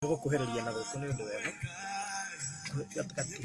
Gũkuhĩrĩria na gũkũ nĩ ũndũ wega gatagatĩ.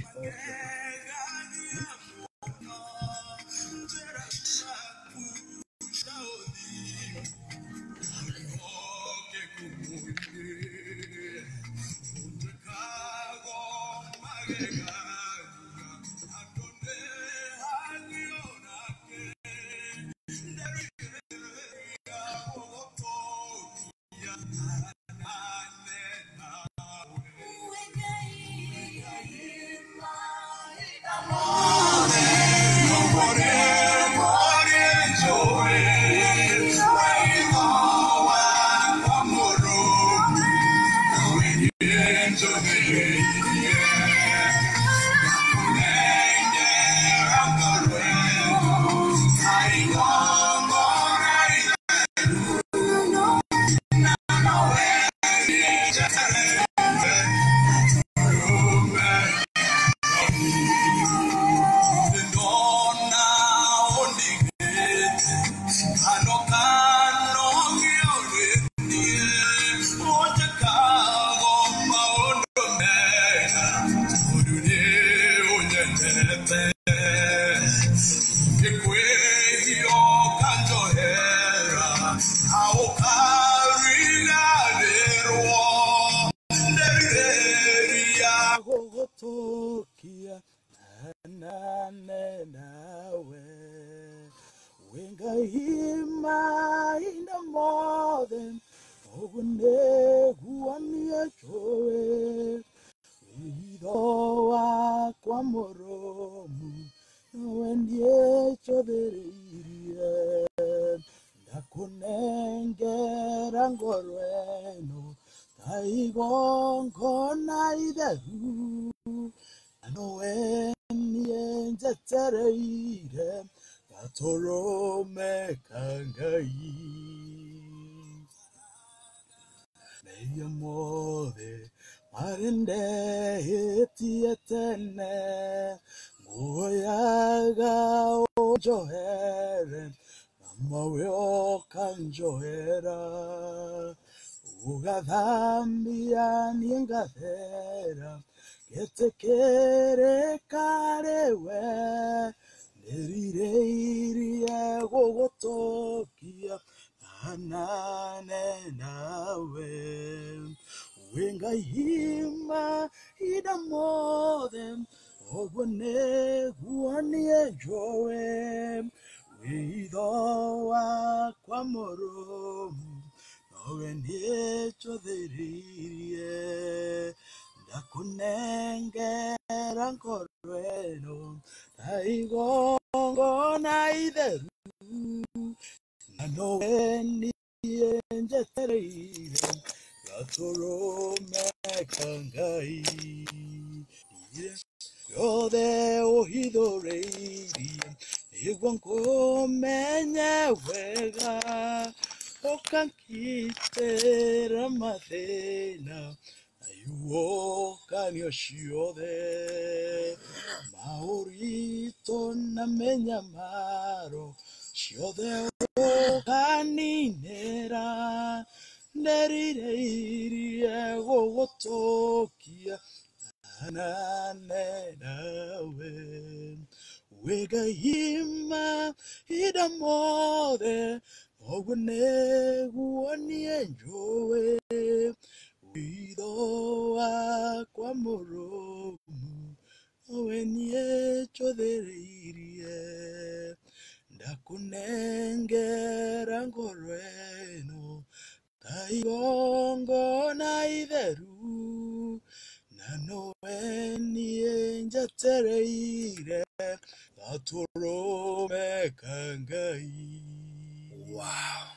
Wow.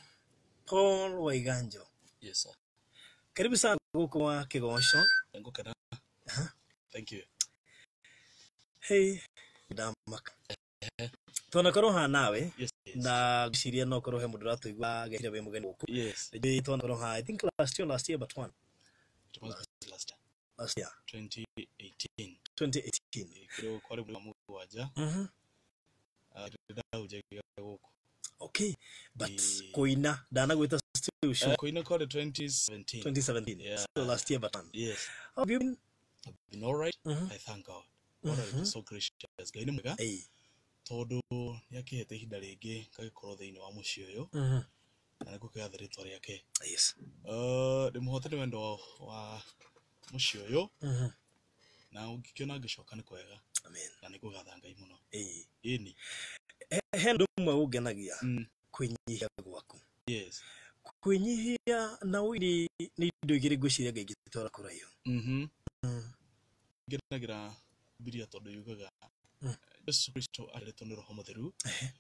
Paul Waiganjo. Yes, sir. Karibu sana guku wa Kigosho. Ngũkena. Thank you. Hey, ndamaka. Twanakorwo haha nawe. Yes. Yes. Na ngwĩciria no korwo he mũndũ ũratũigua agekire wĩ mũgeni gũkũ. Yes. Nĩ twanakorwo haha, I think last year but one. It was last year. Last year. 2018. 2018. Kĩrĩ kwarĩ mweri wa mũgwanja. Ndahunjagia gũkũ. Okay, but kuina ndanagwĩta Still sure. Kuina kwarĩ 2017. 2017. Yeah. So last year but one. Yes. How have you been? I've been all right. Mhm. I thank God. God has been so gracious. Ngai nĩ mwega Ĩĩ. tondũ nĩ akĩhete ihinda rĩngĩ ngagĩkorwo thĩinĩ wa mũciĩ ũyũ Mhm. na nĩ ngũkĩgatha rĩtwa rĩake. Yes. Ndĩmũhote nĩ wendo wa mũciĩ ũyũ Mhm. na ũngĩkĩona ngĩcoka nĩ kwega Amen. na nĩ ngũgatha Ngai mũno. Ĩĩ. Ĩni. He ũndũ ũmwe ũngenagia Mm. kwĩnyihia gwaku. Yes. Kwĩnyihia na ũini nĩ indo igĩrĩ ngwĩciria Ngai ingĩtwara kũraihu. Mhm. Mm. Ngenagĩra Bibilia tondũ yugaga Mm. Yesu Kristo areretwo nĩ Roho Mũtheru Ehe.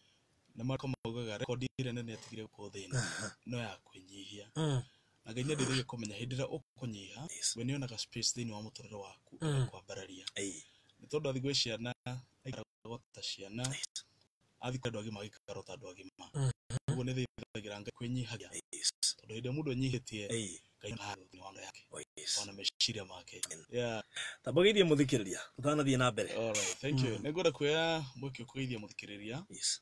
na Marko maugaga rekondi ĩrĩa nene atigire gũkũ thĩ ĩno Aha. no ya kwĩnyihia Mm. na Ngai nĩandeithagia kũmenya hĩndĩ ĩrĩa ũkũnyiha Yes. we nĩonaga space thĩinĩ wa mũtũrĩre waku Mm. agakwambararia Ĩĩ. nĩ tondũ athiĩ gwĩ ciana aikaragwo ta ciana Yes. athiĩ kwĩ andũ agima agĩikara ta andũ agima Mhm. ũguo nĩ thaithagĩra Ngai kwĩnyihagia Yes. tondũ hĩndĩ ĩrĩa mũndũ enyihĩtie Ĩĩ. Ngai nĩ thĩinĩ wa ngoro yake Oh, yes. ona meciria make. Amen. Yeah. Tamba ũgeithie mũthikĩrĩria tũtanathiĩ na mbere. All right. Thank you. Mm. Nĩngwenda kuoya mweke kũgeithia mũthikĩrĩria Yes.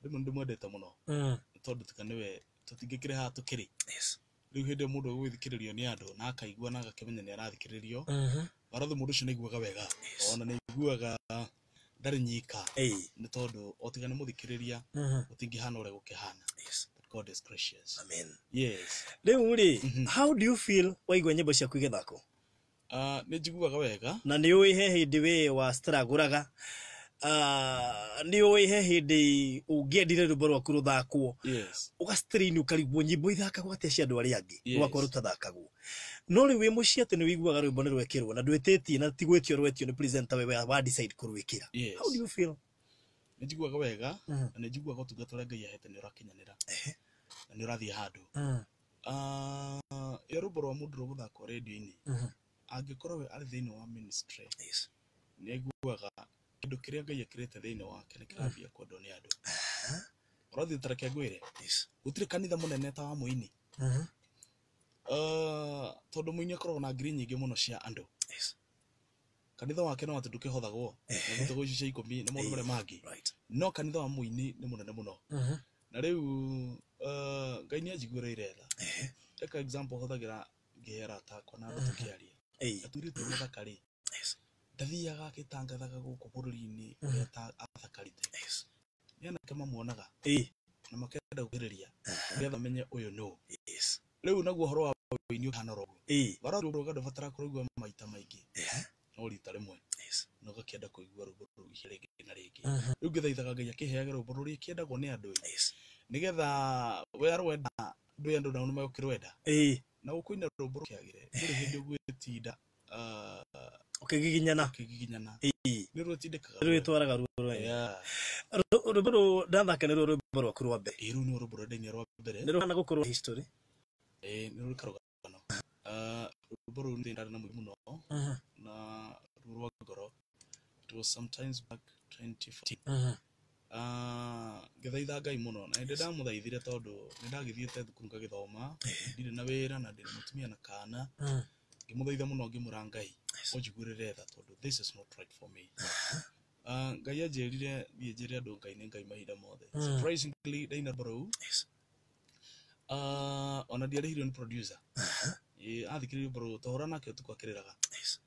rĩmwe nĩndĩmwendete mũno Mm. nĩ tondũ tiga nĩwe tũtingĩkĩrĩ haha tũkĩrĩ Yes. rĩu hĩndĩ ĩrĩa mũndũ egũgĩthikĩrĩrio nĩ andũ na akaigua na agakĩmenya nĩ arathikĩrĩrio Mhm. barathu mũndũ ũcio nĩaiguaga wega Yes. ona nĩaiguaga ndarĩ nyika Ĩĩ. nĩ tondũ o tiga nĩ mũthikĩrĩria Mhm. gũtingĩhana ũrĩa gũkĩhana. Yes. But God is gracious. Amen. Yes. Rĩu rĩ, Mhm. how do you feel waigua nyĩmbo ciaku igĩthakwo? Nĩ njiguaga wega. Na nĩ ũĩ he hĩndĩ we wa stragũraga, nĩ ũĩ he hĩndĩ ũngĩendire rwĩmbo rwaku rũthakwo Yes. ũgastrain ũkarigwo nyĩmbo ithakagwo atĩa cia andũ arĩa angĩ Yes. rwakwa rũtathakagwo no rĩu wĩ mũciĩ atĩ nĩ wĩiguaga rwĩmbo nĩ rwekĩrwo na ndwĩtĩtie na ti gwĩtio rwetio nĩ presenter we wa decide kũrwĩkĩra. Yes. How do you feel? Nĩ njiguaga wega Mhm. na nĩ njiguaga ũtungata ũrĩa Ngai ahete nĩ ũrakinyanĩra Ehe. na nĩ ũrathiĩ handũ. Mm. Rĩrĩa rwĩmbo rwa mũndũ rũgũthakwo rĩndiũ-inĩ Mhm. angĩkorwo we arĩ thĩinĩ wa ministry Yes. nĩ aiguaga kĩndũ kĩrĩa Ngai ekĩrĩte thĩinĩ wake nĩ kĩrambia kwendwo nĩ andũ. Ũrathiĩ ta reke ngwĩre Yes. gũtirĩ kanitha mũnene ta wa mũini. Mhm. Tondũ mũini akoragwo na ngiri nyingĩ mũno cia andũ Yes. kanitha wake no atĩ ndũkĩhothagwo Ehe. na gũtagwo icio cia ikũmi na maũndũ marĩa mangĩ Right. no kanitha wa mũini nĩ mũnene mũno Mhm. na rĩu Ngai nĩ anjiguĩrĩire tha. Ehe. Eka example hũthagĩra ngĩhe arata akwa na andũ tũkĩaria Ĩĩ. atũirĩtu mũthaka rĩ Yes. ndathiaga agĩtangathaga gũkũ bũrũri-inĩ ũrĩa athakarĩte Yes. nĩ anake mamuonaga Ĩĩ. na makenda gũkĩrĩria nĩgetha menye ũyũ nũ. Yes. Rĩu naguo ũhoro wa ũini ũhana oro ũguo Ĩĩ. bara rũga ndũbatara kũrũigua maita maingĩ Ehe. no rita rĩmwe Yes. na ũgakĩenda kũigua rwĩmbo rũu ihinda rĩngĩ na rĩngĩ. Mhm. Rĩu ngĩthaithaga Ngai akĩheage rwĩmbo rũrĩa kĩendagwo nĩ andũ ĩ Yes. nĩgetha we arwenda ndwĩ andũ nao nĩmegũkĩrwenda Ĩĩ. na gũkũina rwĩmbo rũkĩagĩre ndũrĩ hĩndĩ ũgwĩtinda Ũkĩgiginyana. ũkĩgiginyana Ĩĩ. nĩ rwĩtindĩkaga Rwĩtwaraga ruo rwene. Yeah. Rwĩmbo rũu ndathaka nĩ ruo rwĩmbo rwaku rwa mbere. Ĩĩ rũu nĩ rwĩmbo rũrĩa ndainire rwa mbere. Nĩ rũhana gũkorwo history. Ĩĩ nĩ rũrĩ karũgano. Rwĩmbo rũu nĩ ndarĩ na mũingĩ mũno Mhm. na ruo rwa ngoro. It was sometimes back 2014. Mhm. Ngĩthaitha Ngai mũno na nĩ ndamũthaithire tondũ nĩ ndagĩthiĩte thukuru ngagĩthoma ndirĩ na wĩra na ndĩna mũtumia na kana Mm. ngĩmũthaitha mũno ngĩmwĩra Ngai Yes. ũnjiguĩrĩre tha tondũ this is not right for me. Ngai anjĩrire thiĩ njĩre andũ Ngai nĩ Ngai mahinda mothe. Mm. Surprisingly ndaina rwĩmbo rũu Yes. ona ndiarĩhirio nĩ producer. Ĩĩ athikĩrĩirie rwĩmbo rũu twahũra nake ũtukũ akĩrĩraga Yes.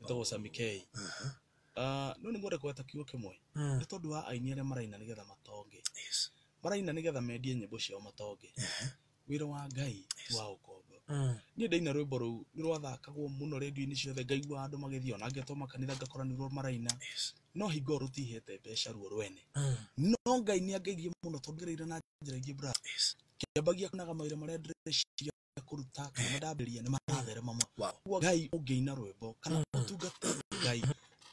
ĩtagwo Sammy K. No nĩ ngwenda kũgweta kiugo kĩmwe Mm. nĩ tondũ wa aini arĩa maraina nĩgetha matonge Yes. maraina nĩgetha mendie nyĩmbo ciao matonge wĩra wa Ngai ti wa ũkombo. Mm. Niĩ ndaina rwĩmbo rũu nĩ rwathakagwo mũno rĩndiũ-inĩ ciothe ngaigua andũ magĩthiĩ ona ngetwo makanitha ngakora nĩruo maraina Yes. no hingo rũtihete mbeca ruo rwene Mm. no Ngai nĩ angeithie mũno tondũ ngereire na njĩra ingĩ bra Yes. kĩambagia kuonaga mawĩra marĩa ndĩreciria kũruta kana ndambĩrĩria nĩ maratherema mũno. Wow. Koguo Ngai ũngĩina rwĩmbo kana ũtungate Ngai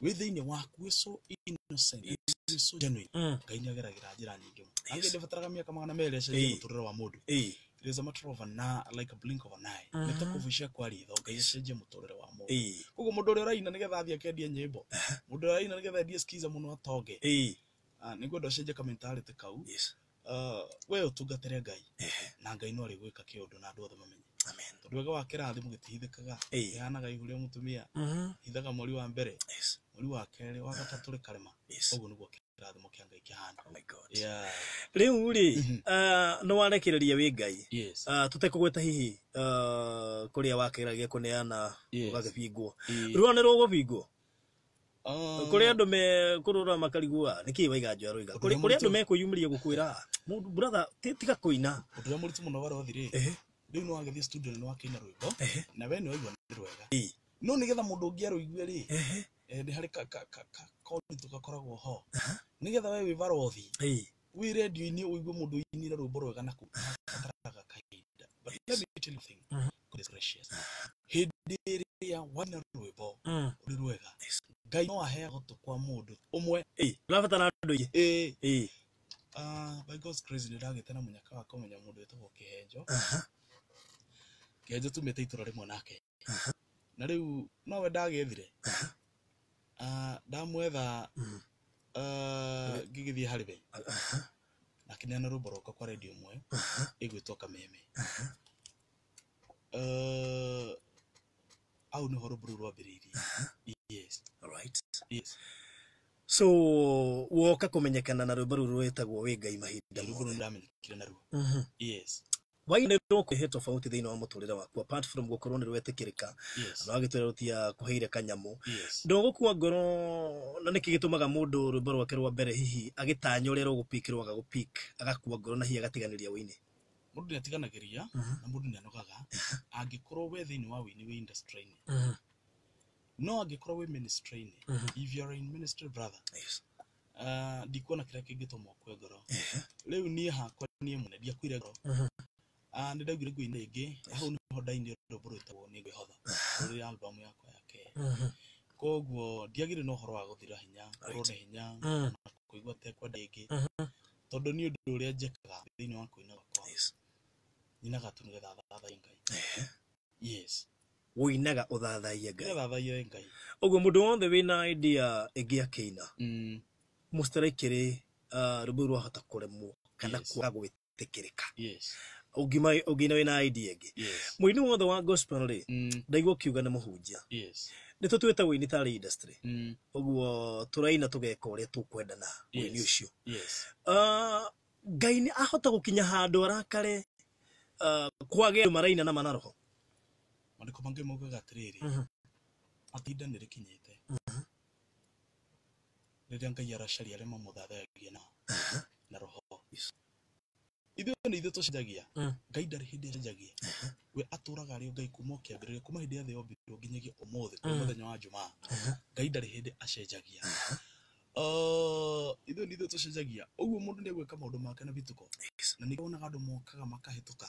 wĩ thĩinĩ waku wĩ so innocent wĩ so genuine Mm. Ngai nĩ ageragĩra njĩra nyingĩ mũno. Yes. Angĩ ndĩbataraga mĩaka 200 acenjie Ĩĩ. mũtũrĩre wa mũndũ. Ĩĩ. It is a matter of an eye, like a blink of an eye. Nĩ ta kũbucia kwa ritho Ngai acenjie mũtũrĩre wa mũndũ. Ĩĩ. Koguo mũndũ ũrĩa ũraina nĩgetha athiĩ akendie nyĩmbo mũndũ ũrĩa ũraina nĩgetha endie skiza mũno atonge Ĩĩ. Nĩngwenda ũcenjie ka mentality kau. Yes. We ũtungatĩre Ngai Ehe. na Ngai no arĩgwĩka kĩũndũ na andũ othe mamenye Amen. tondũ wega wa kĩrathimo gĩtihithĩkaga Ĩĩ. kĩhanaga ihu rĩa mũtumia Mhm. hithaga mweri wa mbere Yes. Mweri wa kerĩ, wa gatatũ rĩkarema. Yes. Ũguo nĩguo kĩrathimo kĩa Ngai kĩhana. Oh my God. Yeah. Rĩu rĩ, nĩ warekereria wĩ Ngai. Yes. Tũtekũgweta hihi kũrĩa wakĩragia kũneana Yes. ũgagĩbingwo. Ĩĩ. Rũa nĩ rũgũbingwo. Ah, Kũrĩ andũ me kũrũra makarigua nĩkĩ Waiganjo aroiga. Ũndũ Kũrĩ ũrĩa kũrĩ andũ mũritũ- mekwĩyumĩria gũkwĩra mũndũ brother tiga kũina. Ũndũ ũrĩa mũritũ mũno warothi rĩ, Ehe. rĩu nĩ wagĩthiĩ studio na nĩ wakĩina rwĩmbo Ehe. na we nĩ waigua nĩ rwega, Ĩĩ. no nĩgetha mũndũ ũngĩ arũigue rĩ, Ehe. nĩ harĩ ka kaũritũ gakoragwo ho nĩgetha we wĩ barothi Ĩĩ. wĩ redio-inĩ ũigue mũndũ ũinire rwĩmbo rwega na kũu bataraga kahinda. But let me tell you thing, God is gracious. Hĩndĩ ĩrĩa waina rwĩmbo rũrĩ rwega, Yes. Ngai no aheaga gũtũ kwa mũndũ ũmwe. Ĩĩ. Ũrabatara andũ aingĩ. Ĩĩ. Ĩĩ. Ah, by God's grace nĩ ndagĩte na mũnyaka wa kũmenya mũndũ wĩtagwo Kĩhenjo. Aha. Kĩhenjo tumĩte itũra rĩmwe nake na rĩu nowe ndagĩethire. Ah, ndamwetha, ngĩgĩthiĩ harĩ we Aha. akĩneana rwĩmbo rwakwa kwa redio ĩmwe ĩgwĩtwo Kameme. Hau nĩho rwĩmbo rũu rwambĩrĩirie. Yes. Alright. Yes. So woka kũmenyekana na rwĩmbo rũu rwĩtagwo wĩ Ngai mahinda Rwĩmbo rũu mothe. ndamenyekire naruo. Yes. Waina rũkũhe tofauti thĩinĩ wa mũtũrĩre waku apart from gũkorwo nĩ rwetĩkĩrĩka Yes. na wagĩtwĩra rũtia kũheire kanyamũ. Yes. Ndũgũkua ngoro na nĩkĩ gĩtũmaga mũndũ rwĩmbo rwake rwa mbere hihi agĩtanya ũrĩa rũgũpik rwaga gũpik agakua ngoro na hihi agatiganĩria wĩini? Mũndũ nĩ atiganagĩria na mũndũ nĩ anogaga angĩkorwo we thĩinĩ wa wĩini wĩ industry-inĩ, no angĩkorwo wĩ ministry-inĩ, if you are in ministry, brother, Yes. ndikuona kĩrĩa kĩngĩtũma ũkue ngoro. Rĩu niĩ hakwa niĩ mwene ndiakuire ngoro. Ah, nĩ ndaugire ngũina rĩngĩ. Hau nĩho ndainire rwĩmbo rwĩtagwo Nĩ Ngwĩhotha rũrĩ album yakwa ya kerĩ. Koguo ndiagĩrĩ na ũhoro wa gũthira hinya, kũrwo nĩ hinya na kũigua tekwenda rĩngĩ, tondũ niĩ ũndũ ũrĩa njĩkaga thĩinĩ wa kũina gwakwa, Yes. nyinaga tu nĩgetha thathaiye Ngai. Yes. Wũinaga ũthathaiye Ngai. Nĩgetha thathaiye Ngai. Ũguo mũndũ wothe wĩna idea ĩngĩ akĩina Mm. mũstaraikĩrĩ rwĩmbo rũu rwahota kũremwo kana Yes. kwaga gwĩtĩkĩrĩka. Yes. Ũngĩina wĩna idea ĩngĩ. Yes. Mũini wothe wa gospel rĩ, ndaigua ũkiuga nĩ mũhunjia. Yes. Nĩ tũtuĩte wĩini tarĩ industry. Ũguo tũraina tũgeka ũrĩa tũkwenda na wĩini Yes. ũcio. Yes. Ngai nĩ ahota gũkinya handũ arakare kwage andũ maraina na mana roho. Maandĩko mangĩ maugaga atĩrĩrĩ, atĩ ihinda nĩ rĩkinyĩte rĩrĩa Ngai aracaria arĩa mamũthathayagia na roho. Yes. Ithuĩ nĩ ithuĩ tũcenjagia. Ngai ndarĩ hĩndĩ acenjagia. We atũraga arĩ o Ngai kuma o kĩambĩrĩria, kuma hĩndĩ ya thĩ yombirwo nginyagia ũmũthĩ kũrĩ mũthenya wa Jumaa. Ngai ndarĩ hĩndĩ acenjagia. Ithuĩ nĩ ithuĩ tũcenjagia. Ũguo mũndũ nĩ egwĩka maũndũ make na bituko. Yes. Na nĩkĩo wonaga andũ mokaga makahĩtũka.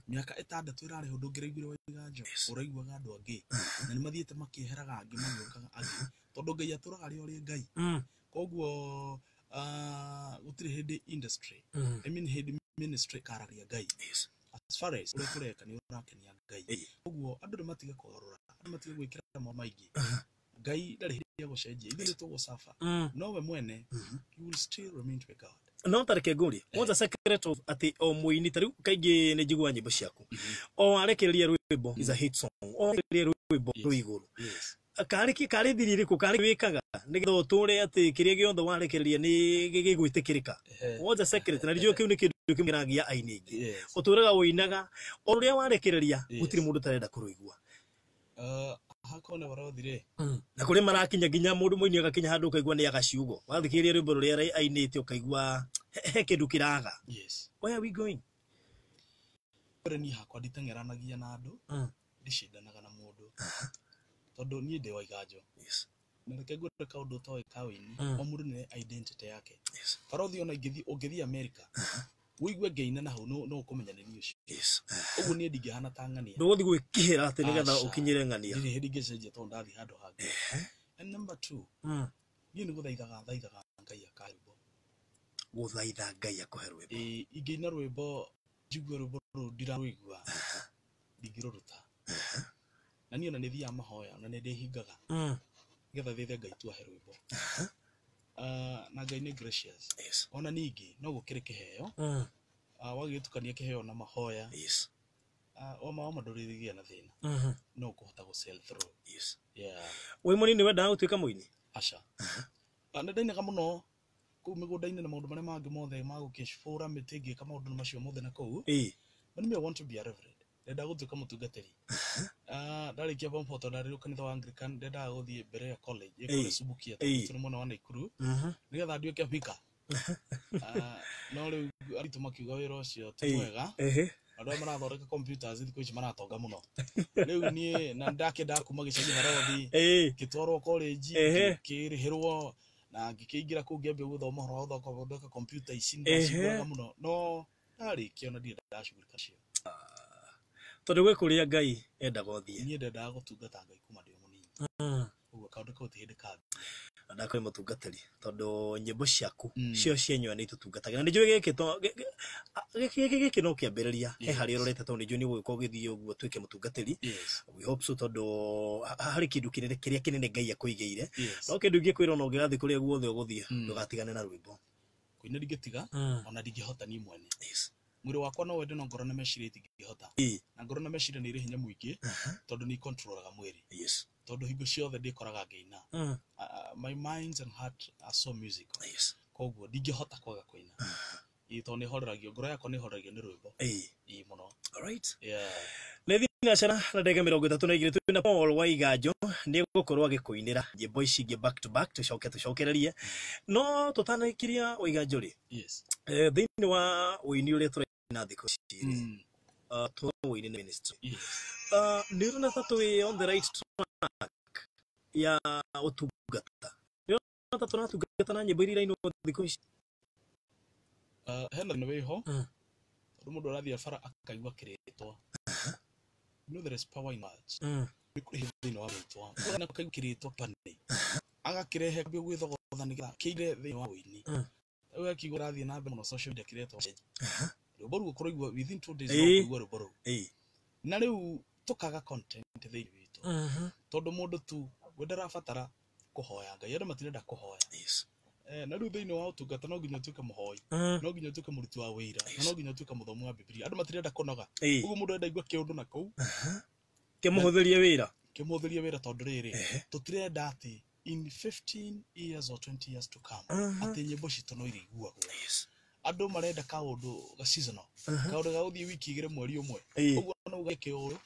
Mĩaka 6 ĩrarĩ ho ndũngĩraiguire Waiganjo, ũraiguaga andũ angĩ na nĩ mathiĩte makĩeheraga angĩ magĩũkaga angĩ, tondũ Ngai atũraga arĩ o rĩ Ngai. Koguo gũtirĩ hĩndĩ industry, I mean hĩndĩ ministry ĩkararia Ngai. Yes. As far as ũrĩa tũreka nĩ ũrakenia Ngai. Ĩĩ. Koguo andũ nĩ matige kũgarũra, andũ matige gwĩkĩra maũndũ maingĩ. Ngai ndarĩ hĩndĩ egũcenjia, ithuĩ nĩ tũgũcafa, no we mwene you will still remain to be God. No tareke ngũrie, what's the secret of atĩ o mũini ta rĩu kaingĩ nĩ njiguaga nyĩmbo ciaku o arekereria rwĩmbo is a hit song, o arekereria rwĩmbo Yes. rwĩ igũrũ. Yes. Karĩ kĩ karĩ thiri ĩrĩkũ karĩ wĩkaga nĩgetha ũtũre atĩ kĩrĩa gĩothe warekereria nĩ gĩgwĩtĩkĩrĩka? What's the secret? Na ndiũĩ kĩu nĩ kĩndũ kĩmwe kĩragia aini aingĩ. Yes. Ũtũraga ũinaga o rũrĩa warekereria Yes. gũtirĩ mũndũ ũtarenda kũrũigua. Hakwa nĩ barothi rĩ, Na kũrĩ marakinya nginya mũndũ mũini agakinya handũ ũkaigua nĩ aga ciugo wathikĩrĩria rwĩmbo rũrĩa ainĩte ũkaigua he kĩndũ kĩraga. Yes. Where are we going? Mbere niĩ hakwa nditeng'eranagia na andũ, ndicindanaga na mũndũ, tondũ niĩ ndĩ Waiganjo. Yes. Na reke ngwĩre kaũndũ ũtoĩ ka wĩini, o mũndũ nĩ identity yake. Yes. Barothi ona ingĩthiĩ ũngĩthiĩ America ũigue ngĩina na hau no ũkũmenya nĩ niĩ ũcio. Yes. Ũguo niĩ ndingĩhana ta ng'ania. Ndũgũthiĩ gwĩkihĩra atĩ nĩgetha Aca. ũkinyĩre ng'ania. Ndirĩ hĩndĩ ingĩcenjia tondũ ndathiĩ handũ hangĩ. And number two, niĩ nĩ gũthaithaga thaithaga Ngai akahe rwĩmbo. Gũthaitha Ngai akũhe rwĩmbo. Ĩĩ, ingĩina rwĩmbo njigue rwĩmbo rũu ndirarũigua ndingĩrũruta. Na niĩ ona nĩ thiaga mahoya na nĩ ndĩhingaga nĩgetha thĩthe Ngai tu ahe rwĩmbo. Na Ngai nĩ gracious. Yes. Ona ningĩ no gũkĩrĩ kĩheo, wagĩtukania kĩheo na mahoya, Yes. wama wama ndũrĩgĩa na thĩna, no ũkũhota gũ sell through. Yes. Yeah. Wĩ mũnini wendaga gũtuĩka mũini? Aca. Nĩ ndainaga mũno kũu mĩgũnda-inĩ na maũndũ marĩa mangĩ mothe ma gũkĩbũra mĩtĩ, ngĩka maũndũ macio mothe na kũu. But me, I want to be a reverend. Ndenda gũtuĩka mũtungatĩri. Ndarĩkia form 4, tondũ ndarĩ kanitha wa Anglican, ndendaga gũthiĩ mbere ya college ĩkũrĩa Subukia, tondũ mwena wa Naikuru, nĩgetha nduĩke vicar. No rĩu aritũ makiuga wĩra ũcio ti mwega. Andũ arĩa marathondeka computers thikũ ici maratonga mũno. Rĩu niĩ na ndakĩendaga kuma gĩcagi Barothi, ngĩtwarwo college, ngĩkĩrĩhĩrwo na ngĩkĩingĩra kũu, ngĩambia gũthoma ũhoro wa gũthondeka computer ici. Ndaciguaga mũno, no ndarĩkia ona ndirĩ ndacugurika nacio. Tondũ gwĩ kũrĩa Ngai endaga ũthiĩ. Niĩ ndendaga gũtungata Ngai kuma ndĩ o mũnini. Ũguo kaũndũ kau ti hĩndĩ kambi. Na ndakorwo mũtungatĩri, tondũ nyĩmbo ciaku cio cienyewe nĩ itũtungatagĩra. Nĩ njũĩ gĩkĩ to gĩkĩ gĩkĩ no kĩambĩrĩria he harĩa ũrorete, tondũ nĩ njũĩ nĩ ũgũgĩkorwo ũgĩthiĩ ũguo ũtuĩke mũtungatĩri. We hope so, tondũ harĩ kĩndũ kĩnene, kĩrĩa kĩnene Ngai akũigĩire. No kĩndũ ingĩkwĩra, ona ũngĩgathiĩ kũrĩa guothe ũgũthiĩ, ndũgatigane na rwĩmbo. Kũina ndingĩtiga, ona ndingĩhota niĩ mwene. Mwĩrĩ wakwa no wende, no ngoro na meciria itingĩhota. Na ngoro na meciria nĩ irĩ hinya mũingĩ, tondũ nĩ icontrolaga mwĩrĩ. Tondũ hingo ciothe ndĩkoraga ngĩina. My minds and heart are so musical. Koguo ndingĩhota kwaga kũina. Ĩĩ, tondũ nĩ horeragio, ngoro yakwa nĩ horeragio nĩ rwĩmbo. Ĩĩ, mũno. Alright. Yeah. Nĩ thinacara na ndagĩka 32. Twĩna Paul Waiganjo, nĩ egũkorwo agĩkũinĩra nyĩmbo ici ingĩ back to back, tũcoke tũcokererie. No tũtanaikiria Waiganjo rĩ, thĩinĩ wa ũini ũrĩa tũraina thikũ ici rĩ, twa ũini na ministry, nĩ ũrona ta twĩ on the right track ya ũtungata? Nĩ ũrona ta tũratungata na nyĩmbo iria irainwo thikũ ici? Hena thĩna wĩho, tondũ mũndũ arathiĩ bara akaigua kĩrĩtwa. You know there is power in words. Nĩ kũrĩ hinya thĩinĩ wa rĩtwa. Ũrona akaigua kĩrĩtwa pani, agakĩrehe ambia gwĩthogotha nĩgetha kĩingĩre thĩinĩ wa ũini. Rĩu akiuga ũrathiĩ na mbere mũno social media kĩretwo rwĩmbo rũu, ũkũraigua within 2 days no kũigua rwĩmbo rũu. Na rĩu tũkaga content thĩinĩ witũ, tondũ mũndũ tu we ndarabatara kũhoya Ngai, andũ matirenda kũhoya. Na rĩu thĩinĩ wa ũtungata no nginya ũtuĩke mũhoi, no nginya ũtuĩke mũruti wa wĩira, na no nginya ũtuĩke mũthomi wa Bibilia. Andũ matirenda kũnoga. Ũguo mũndũ enda igua kĩũndũ na kũu Kĩmũhũthĩrie wĩra. Kĩmũhũthĩrie wĩra, tondũ rĩrĩ, tũtirenda atĩ in 15 years or 20 years to come atĩ nyĩmbo citũ no irĩiguagwo. Andũ marenda kaũndũ ga seasonal, kaũndũ ga gũthiĩ wiki 2, mweri 1. Ũguo no uge kĩũndũ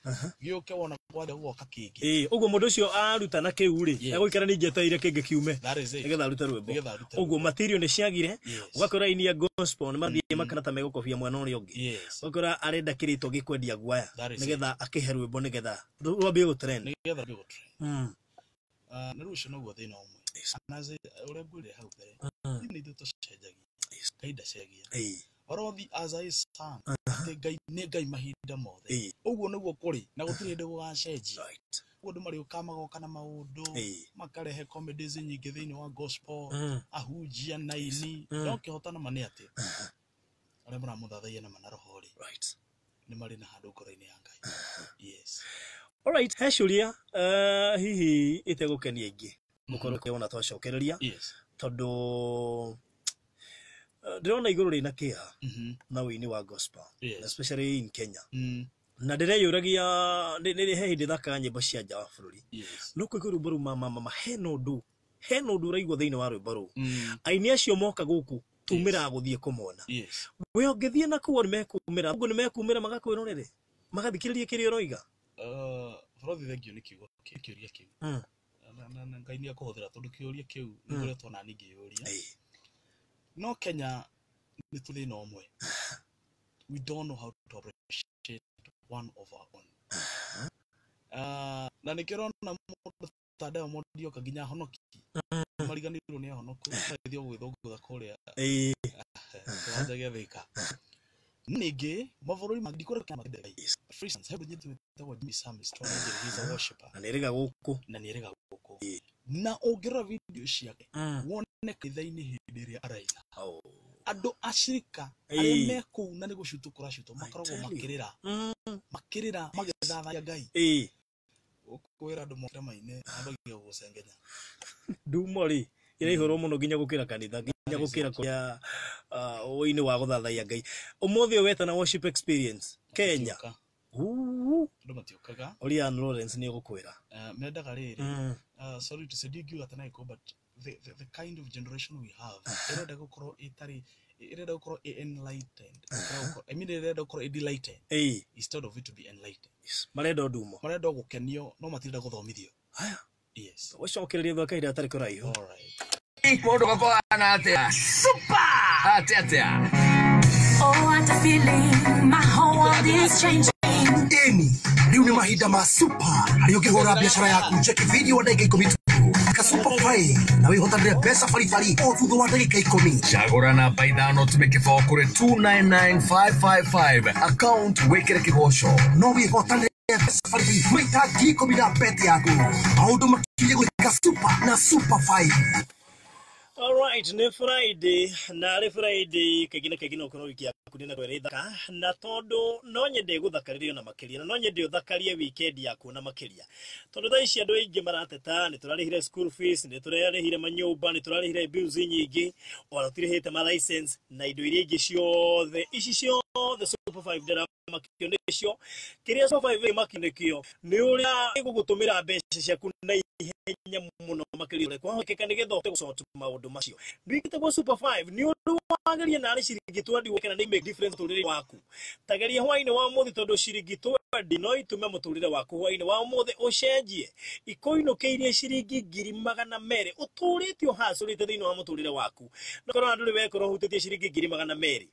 gĩũke, wona kwathiĩ gũgoka kĩngĩ. Ũguo mũndũ ũcio aruta na kĩu rĩ, egũikara ningĩ etereire kĩngĩ kiume That is it. nĩgetha arute rwĩmbo. Nĩgetha arute. Ũguo material nĩ ciagire. Ũgakora aini a gospel nĩ mathiĩ makana ta megũkobia mwena ũrĩa ũngĩ. Ũgakora arenda kĩrĩtwa gĩkwendia guaya, That is nĩgetha akĩhe rwĩmbo nĩgetha rwambie gũtrend. Nĩgetha rwambie gũtrend. Na rĩu ũcio noguo thĩna ũmwe. Anaze ũrĩa ngwĩrire hau mbere, nĩ ithuĩ tũcenjagia, Ngai ndacenjagia. Orothi as I stand, atĩ Ngai nĩ Ngai mahinda mothe. Ũguo nĩguo kũrĩ na gũtirĩ hĩndĩ gũgacenjia. Ũguo andũ marĩũkaga magoka na maũndũ, makarehe comedies nyingĩ thĩinĩ wa gospel, ahunjia na aini, no kĩhotana ma nĩ atĩ arĩa maramũthathaiya na mana roho rĩ, nĩ marĩ na handũ ngoro-inĩ ya Ngai. Yes. Alright, he ciũria hihi ĩtegũkenia aingĩ gũkorwo ona twacokereria, tondũ ndĩrona igũrũ rĩna kĩeha na ũini wa gospel, especially in Kenya, na ndĩreyũragia nĩ he hĩndĩ thakaga nyĩmbo cia nja wa bũrũri, no kũigua rwĩmbo rũu, mama mama, hena ũndũ ũraigua thĩinĩ wa rwĩmbo rũu. Aini acio moka gũkũ tumĩraga gũthiĩ kũmona. We ũngĩthiĩ na kũu nĩ mekumĩra ũguo, nĩ mekumĩra magakwĩrorere, magathikĩrĩria kĩrĩa ũroiga. Bũrũri, thengio nĩ kiugo kĩũria kĩu. Na Ngai nĩ akũhũthĩra, tondũ kĩũria kĩu nĩ ngoretwo nani ngĩyũria. No Kenya nĩ tũ thĩna ũmwe, we don't know how to appreciate one of our own. Na nĩkĩo ũrona mũndũ ta Diamond oka nginya ahonoki mariganĩirwo nĩ ahonoku, agĩthiĩ gwĩthũngũtha kũrĩa kĩwanja gĩa Thika. Ningĩ mabũrũri mangĩ ndikũreka makĩenda Ngai. For instance, he mũndũ wĩtagwo Jimmy Samis, Njeri, he's a worshipper. Na nĩ ĩrĩga gũkũ. Na nĩ erĩga gũkũ, na ũngĩrora video ciake wone kanitha-inĩ hĩndĩ ĩrĩa araina, andũ acirika arĩa me kũu na nĩ gũcutwo kũracutwo makoragwo tell you. makĩrĩra, makĩrĩra magĩthathaiya Ngai. Ũkwĩra andũ mokĩra maine ambagia gũgũcengenya. Ndumo rĩ ĩraihũrwo mũno nginya gũkĩra kanitha, nginya gũkĩra kũrĩa ũini wa gũthathaiya Ngai. Ũmũthĩ ũyũ wetana worship experience Kenya. Matiũka. Uu. Andũ matiũkaga. Ũria Ann Lawrence nĩ ũgũkwĩra. Mendaga rĩrĩ, sorry to say, ndingiuga atĩ na gĩkũyũ, but the kind of generation we have ĩrenda gũkorwo ĩtarĩ, ĩrenda gũkorwo ĩ enlightened. I mean, ĩrenda gũkorwo ĩ delighted instead of it to be enlightened. Marenda ũndumo. Marenda gũkenio no matirenda gũthomithio. Haya. Yes. Ũcokererie thwa kahinda gatarĩ kũraihu. All right. Mũndũ gakũhana atĩa? Super! Atĩa atĩa? Oh, what a feeling. My whole world is changing. Ĩni rĩu nĩ mahinda ma super harĩa ũngĩhũra biacara yaku njeki video ndagĩka 10 tu ka Super 5 na wĩhotanĩre mbeca baribari o thutha wa ndagĩka 10. Cagũra namba 5 tume kĩbao kũrĩ 299555 account wĩkĩre kĩgoco. No wĩhotanĩre mbeca baribari maita 10,000 na bet yaku. Maũndũ makirie gũtuĩka super na Super 5. Alright, nĩ Friday na rĩ Friday kaingĩ na kaingĩ no ũkorwo wiki yaku nĩ ĩrĩ thaka, na tondũ no nyende gũthakarĩrio na makĩria, na no nyende ũthakarie weekend yaku na makĩria, tondũ thaa ici andũ aingĩ marateta nĩ tũrarĩhire school fees, nĩ tũrarĩhire manyũmba, nĩ tũrarĩhire bills nyingĩ, ona tũtirĩhĩte ma license na indo iria ingĩ ciothe. Ici ciothe Super 5 ndĩramakio nĩcio. Kĩrĩa Super 5 ĩmakio nĩkĩo nĩ ũrĩa ĩgũgũtũmĩra mbeca ciaku na ihenya mũno makĩria kwahoteka nĩgetha ũhote gũsort maũndũ macio. Ndwĩkĩte gwa Super 5 nĩ ũndũ wageria narĩ ciringi 20 woke na nĩ make difference mũtũrĩre waku. Tageria hwainĩ wa ũmũthĩ, tondũ ciringi 20 no itume mũtũrĩre waku hwainĩ wa ũmũthĩ ũcenjie. Ikũinũkĩirie ciringi 200,000 ũtũrĩte ũhacũrĩte thĩinĩ wa mũtũrĩre waku. No korwo ndũrĩ wekorwo ũhutĩtie ciringi 200,000,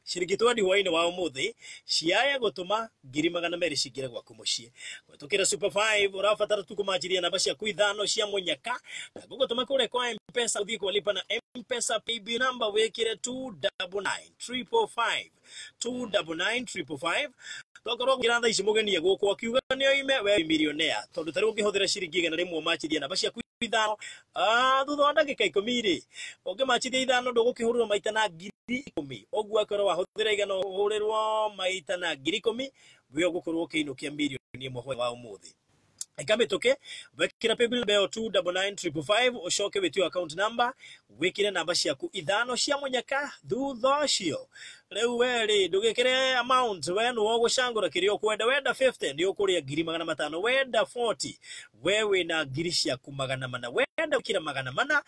ciringi 20 hwainĩ wa ũmũthĩ ciaya gũtũma 200,000 cingĩre gwaku mũciĩ. Kũhetũkĩra Super 5 ũrabatara tu kũmanjiria namba ciaku 5 cia mũnyaka na gũgũtũma kũrĩa kwa M-Pesa, ũthiĩ kwa lipa na M-Pesa paybill number wĩkĩre 299,555 299,555. Tokorwo ngira thaa ici mũgeni gũkũ akiuga nĩ oime we millionaire, tondũ tarĩu ũngĩhũthĩra ciringi 100 ũmanjirie namba ciaku 5, thutha wa ndagĩka 10 rĩ, ũngĩmanjithia 5 ndũgũkĩhũrĩrwo maita na 10,000. Ũguo akorwo wahũthĩra 100 ũhũrĩrwo maita na 10,000, we ũgũkorwo ũkĩinũkia 1,000,000 hwaĩ wa ũmũthĩ. Ĩkamĩtũke wekĩra paybill number ĩyo 299,555, ũcoke wĩtio account number wĩkĩre namba ciaku 5 cia mũnyaka. Thutha ũcio rĩu we rĩ ndũgĩkĩre amount, we nĩwe ũgũcagũra kĩrĩa ũkwenda. Wenda 50 nĩ ũkũrĩa 500,000, wenda 40 we wĩna ngiri ciaku 400, wenda gũkĩra 400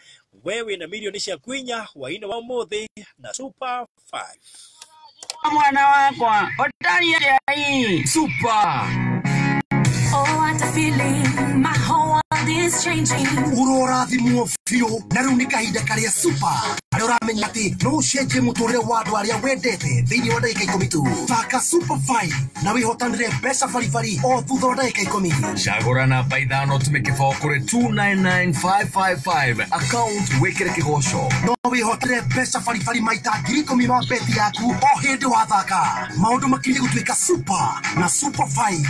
we wĩna 4,000,000 hwainĩ wa ũmũthĩ na Super 5. Mwana wakwa ũtariĩ atĩa? Super! Oh, what a feeling. My whole world is changing. Ũrorathimwo biũ na rĩu nĩ kahinda karĩa super harĩa ũramenya atĩ no ũcenjie mũtũrĩre wa andũ arĩa wendete thĩinĩ wa ndagĩka 10 tu. Thaka Super 5 na wĩhotanĩre mbeca baribari o thutha wa ndagĩka 10. Cagũra namba 5 tume kĩbao kũrĩ 299555 account wĩkĩre kĩgoco. No wĩhotanĩre mbeca baribari maita 10,000 ma beti yaku o hĩndĩ wathaka. Maũndũ makirie gũtuĩka super na Super 5.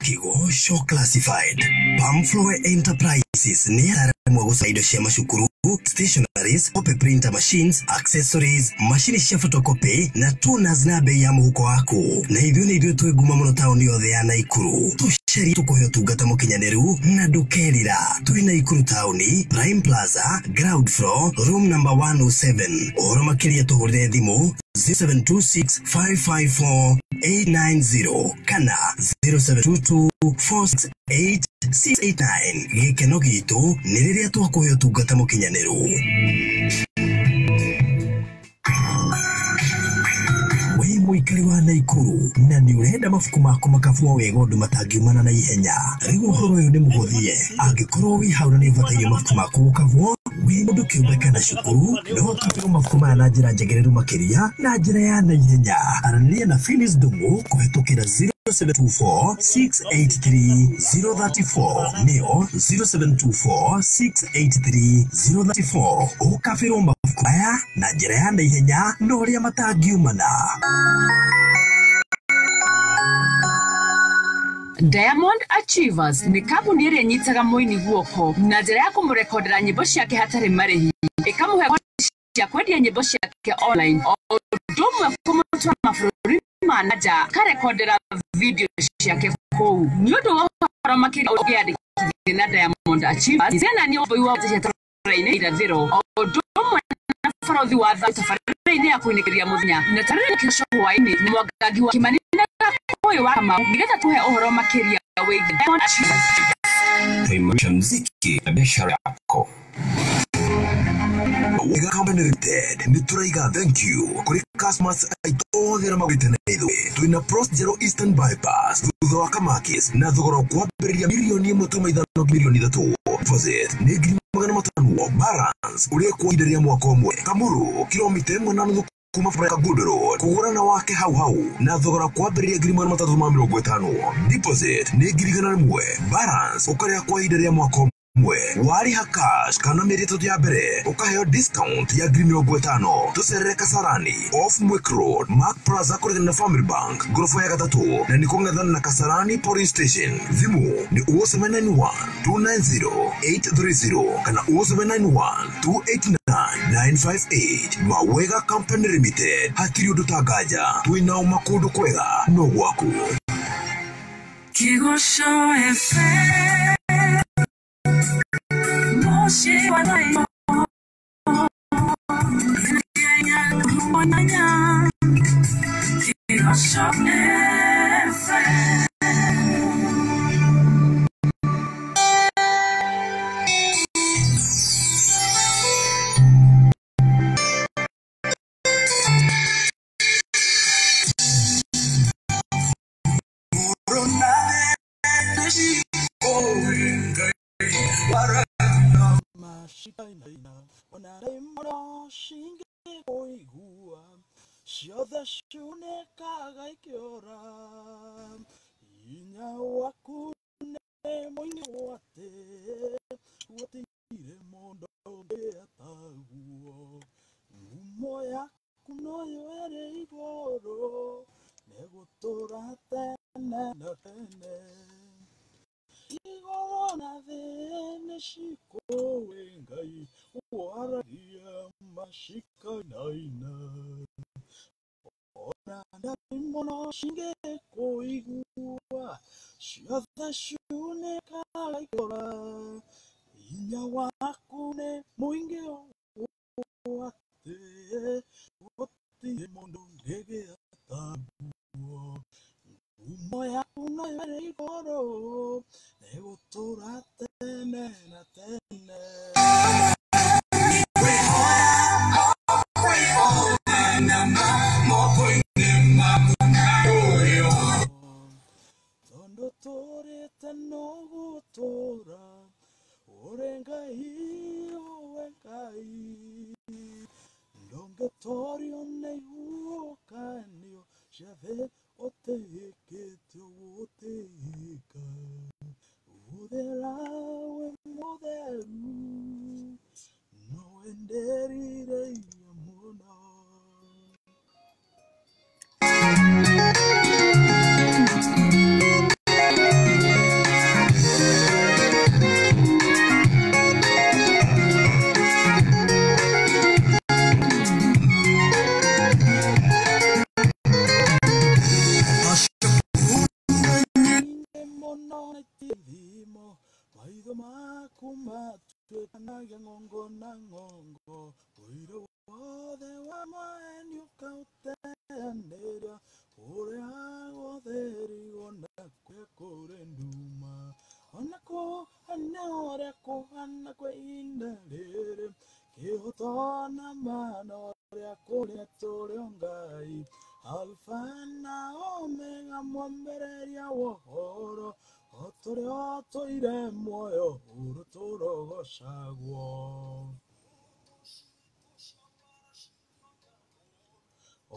Kigosho Classified Pamflow Enterprises nĩ araremwo gũca indo cia macukuru, stationaries, copy printer machines, accessories, macini cia photocopy na toners na bei ya mũhuko waku. Na ithuĩ nĩ ithuĩ twĩ nguma mũno taũni yothe ya Naikuru. Tũcerie tũkũhe ũtungata mũkinyanĩru na ndũkerira. Twĩ Naikuru taũni, Prime Plaza, ground floor, room number 107. Ũhoro makĩria tũhũrĩre thimũ 0726 554 890 kana 0722 468 689. Gĩkeno gitũ nĩ rĩrĩa twakũhe ũtungata mũkinyanĩru. Wĩ mũikari wa Naikuru na nĩ ũrenda mabuku maku makabwo wega ũndũ matangiumana na ihenya, rĩu ũhoro ũyũ nĩ mũhũthie. Angĩkorwo wĩ hau na nĩ ũbataire mabuku maku gũkabwo, wĩ mũndũ kĩũmbe kana cukuru, no ũkabĩrwo mabuku maya na njĩra njagĩrĩru makĩria na njĩra ya naihenya. Aranĩria na Phyllis Ndung'u kũhetũkĩra 0724 683 034, nĩyo 0724 683 034. Ũkabĩrwo mabuku maya na njĩra ya naihenya na ũrĩa matangiumana. Diamond Achievers nĩ kambuni ĩrĩa ĩnyitaga mũini guoko na njĩra ya kũmũrekodera nyĩmbo ciake hatarĩ marĩhi, ĩkamũhe cia kwendia nyĩmbo ciake online, o ũndũ ũmwe kũmũtwara mabũrũri ma na nja akarekodera video ciake kũu. Nĩ ũndũ wa ũhoro makĩria ũngĩandĩkithia na Diamond Achievers, Zena nĩ ũmbui wa cia tabarĩra-inĩ irathĩro, o ũndũ ũmwe na barothi wa thayũ tabarĩra-inĩ ya kũinĩkĩria mũthenya na tabarĩra kĩoco hwaĩ-inĩ nĩ Mwangangi wa Kimani na Gakũyũ wa Kamau, nĩgetha tũhe ũhoro makĩria wĩgiĩ Diamond Achievers. Tuimarisha mziki na biashara yako. Wega Company Limited nĩ tũraiga thank you kũrĩ customers aitũ othe arĩa magũrĩte na ithuĩ. Twĩna Pros Zero Eastern Bypass thutha wa Kamakis na thogora ũkwambĩrĩria 1.5 milioni 3. Deposit nĩ 500,000, balance ũrĩa kwa ihinda rĩa mwaka ũmwe. Kamuru kilomita 1 na nuthu kuma barabara Good Road kũgũra na wake hau hau na thogora kwambĩrĩria 350,000. Deposit nĩ 100,000, balance ũkarĩha kwa ihinda rĩa mwaka ũmwe. Warĩha cash kana mĩeri 3 ya mbere ũkaheo discount ya 50,000. Tũcerere Kasarani off Mwik Road, Mark Plaza kũrigana na Family Bank ngoroba ya 3 na nĩ kũng'ethana na Kasarani Police Station. Thimũ nĩ 0791 290 830 kana 0791 289 958. Mawega Company Limited, hatirĩ ũndũ ta nganja, twĩna ũma kũndũ kwega no gwaku. Kigosho FM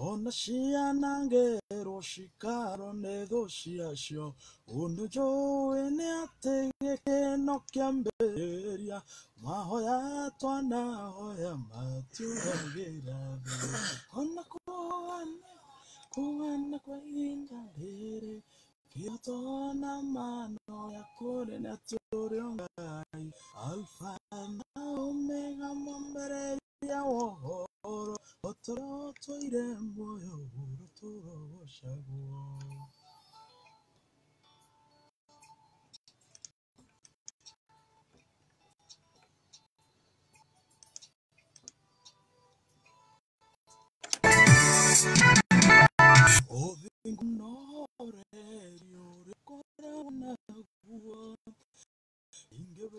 Ona cianangĩrwo cikaro nĩ thũ ciacio, ũndũ njũĩ nĩ atĩ gĩkeno kĩambĩrĩria, mahoya twanahoya matiũragĩra thĩ. Ona kũhana kwa ihinda rĩrĩ, kĩhoto na mano ya kũrĩ na tũrĩ o Ngai, Alpha na Omega mwambĩrĩria wa ũhoro, otoro moyo urotoro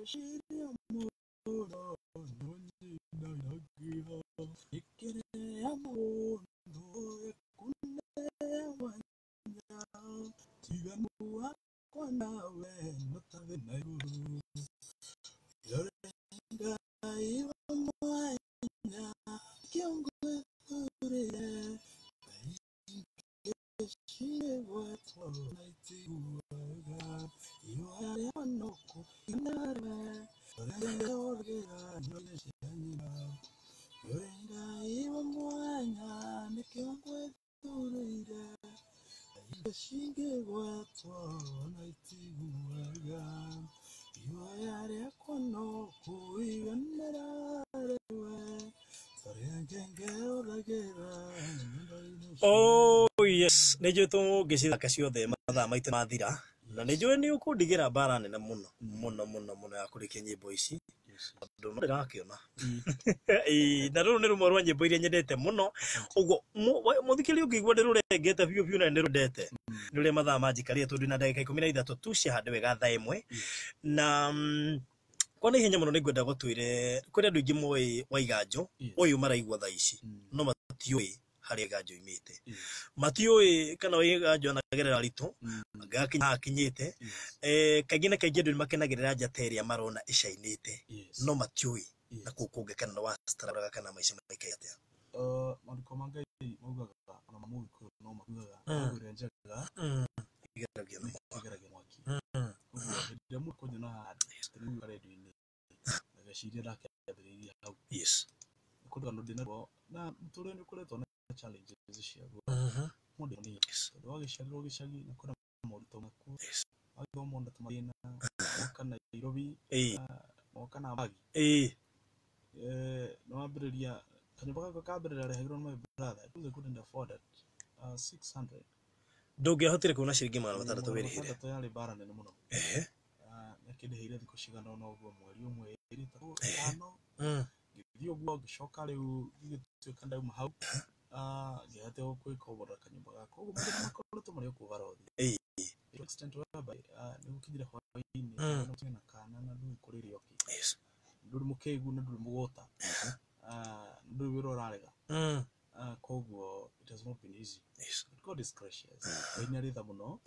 Ngĩciria mũno nĩũnyinanagia. Ĩkĩrĩa mũndũ ĩkũne mwanya. Tiganu wakwa nawe no ta thĩ na igũrũ. Rore Ngai wa mwanya nĩkĩo ngwĩthurĩire. Ngĩcigwetwo na itiguaga. Ihoya rĩakwa no kũiganĩra we. Rore ũragĩra nyoni cia nyina. Rore Ngai wa mwanya nĩkĩo ngwĩthurĩire. Ngĩcigwetwo na itiguaga. Ihoya rĩakwa no kũiganĩra we. Rore ngenge ũragĩra nyũmba-inĩ cia Oh yes, nä njå tå ngä cithaka ciothe mathaa maitå mathira na nä njå nä å kå ndigä mbara nene må no må no må no må no ya kå rä kia nyä mbo ici tondå no ndä rakä ona. Ĩĩ, na rũrũ nĩ rũmwe rwa nyĩmbo iria nyendete mũno ũguo mũthikĩrĩria ũngĩigua ndĩ rũrengete biũ biũ na nĩ rũndete nĩ ũrĩa mathaa manjikarire tondũ na ndagĩka 13 tu ciahande wega thaa 1 na kwa na ihenya mũno nĩ ngwenda gũtwĩre kũrĩ andũ aingĩ moĩ Waiganjo ũyũ maraigua thaa ici no matiũĩ harĩa Waiganjo oimĩte, matiũĩ kana Waiganjo anagerera ritũ ngakinya akinyĩte. Kaingĩ na kaingĩ andũ nĩ makenagĩrĩra njata ĩrĩa marona ĩcainĩte no matiũĩ na kũu kũngĩ kana nĩ wastraga kana maica maikaire atĩa. Maandĩko ma Ngai maugaga ona ma Mũgĩkũyũ no maugaga ĩrĩa njega Ĩgeragia na mwaki. ĩgeragia mwaki. Ũguo hĩndĩ ĩrĩa mũndũ kũnyona handũ rĩu redio-inĩ ageciria ndakĩambĩrĩirie hau. Nĩ kũndũ andũ ndĩnaruo na mũtũrĩre nĩ ũkoretwo na challenges ciaguo. Mũndũ nĩ tondũ wagĩciarĩrwo gĩcagi na kwĩna moritũ makuo. Wagĩthoma na tũmathĩna woka Nairobi woka na bagi. Nĩ wambĩrĩria kanyũmba gakwa ka mbere ndarĩhagĩrwo nĩ my brother because I couldn't afford it, 600. Ndũngĩahotire kuona ciringi 600 wĩrĩhĩre? 600 yarĩ mbara nene mũno. Nĩakĩndĩhĩire thikũ cigana ũna ũguo mweri ũmwe ĩrĩ ĩtatũ ĩtano ngĩthiĩ ũguo ngĩcoka rĩu gĩgĩtuĩka ndauma hau ngĩhota gwĩkomborera kanyũmba gakwa ũguo mathĩna makoretwo marĩ o kuo barothi. To extent whereby nĩ gũkinyire hwaĩ-inĩ na na kana na ndũĩ kũrĩrĩa ũkĩ ndũrĩ mũkĩgu na ndũrĩ mũgũta ndũrĩ wĩra ũrarega. Koguo it has not been easy. But God is gracious. Ngai nĩ arĩ tha mũno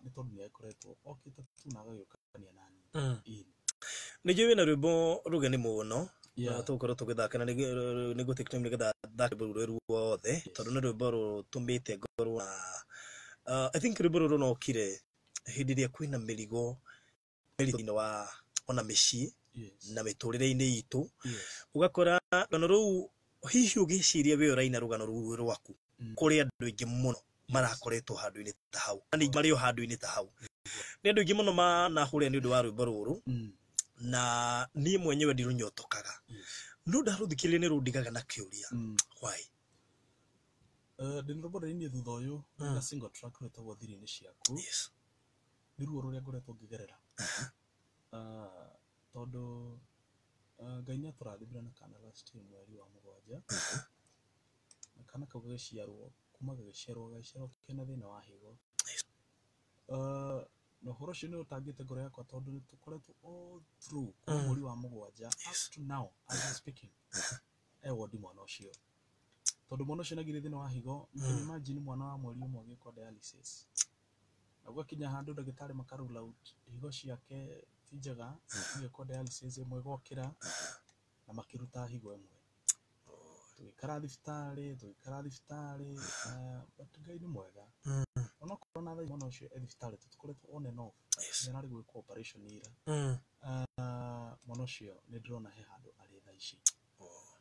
nĩ tondũ nĩ akoretwo okĩte tu na agagĩũkania nani. Ĩĩ. Nĩ njũĩ wĩna rwĩmbo rũgeni mũno na tũgũkorwo tũgĩthaka na nĩ ngũ take time nĩgetha thake rwĩmbo rũrũ ruothe tondũ nĩ rwĩmbo rũtũmĩte ngorwo na I think rwĩmbo rũrũ rũnokire hĩndĩ ĩrĩa kwĩna mĩrigo mĩritũ thĩinĩ wa ona mĩciĩ na mĩtũrĩre-inĩ itũ ũgakora rũgano rũu hihi ũgĩciria we ũraina rũgano rũu rwaku kũrĩ andũ aingĩ mũno marakoretwo handũ-inĩ ta hau na ningĩ marĩ o handũ-inĩ ta hau nĩ andũ aingĩ mũno manahũrĩa nĩ ũndũ wa rwĩmbo rũrũ na niĩ mwenyewe ndirũnyotokaga no ndarũthikĩrĩria nĩ rũndigaga na kĩũria why. Ndĩ na rwĩmbo ndĩrainire thutha ũyũ na single track rwĩtagwo Thiri-inĩ Ciaku. Nĩ ruo rũrĩa ngoretwo ngĩgerera tondũ Ngai nĩ atũrathimire na kana last year mweri wa 7 na kana kau gagĩciarwo kuma gagĩciarwo kena thĩna wa higo. Na ũhoro ũcio nĩ ũtangĩte ngoro yakwa tondũ nĩ tũkoretwo all through kuma mweri wa 7 up to now as we speaking e wondi mwana ũcio tondũ mwana ũcio nagire thĩna wa higo. You can imagine mwana wa mweri ũmwe agĩkwo dialysis na gwakinya handũ ndagĩtarĩ maka rule out higo ciake ti njega agĩkwo dialysis ĩmwe ĩgokĩra na makĩruta higo ĩmwe tũgĩikara thibitarĩ but Ngai nĩ mwega onokorwo na thaa mwana ũcio e thibitarĩ tũtikoretwo on and off nĩ ararĩ gwĩkwo operation ira. Mwana ũcio nĩ ndĩrona he handũ arĩ thaa ici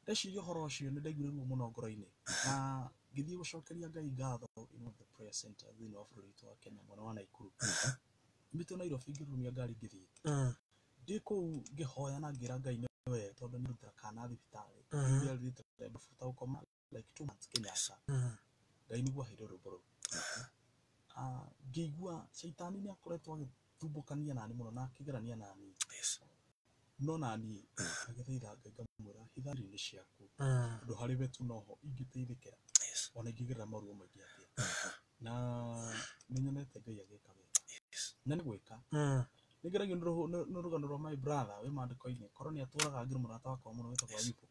ndeciria ũhoro ũcio nĩ ndaiguire ruo mũno ngoro-inĩ na ngĩthiĩ gũcokeria Ngai ngatho in one of the prayer center thĩinĩ wa bũrũri witũ wa Kenya mwena wa Naikuru nyumĩte Nairobi ngĩrurumia ngari ngĩthiĩ ndĩ kũu ngĩhoya na ngĩra Ngai nĩwe tondũ nĩ ndutĩra kana thibitarĩ rĩrĩa mabuta gũkoma like 2 months Kenyatta Ngai nĩguo aheire rwĩmbo rũu. Ngĩigua caitani nĩ akoretwo agĩthumbũkania nani mũno na akĩgerania nani no nani agĩthaitha Ngai ngamwĩra hitha thiri-inĩ ciaku tondũ harĩ we tu noho ingĩteithĩkĩra ona ingĩgerera maruo maingĩ atĩa na nĩ nyonete Ngai agĩka wega na nĩ gwĩka Nĩngeragio nĩ rũgano rwa my brother wĩ maandĩko-inĩ korwo nĩ atũraga ngiri mũrata wakwa mũno wĩtagwo Ayubu.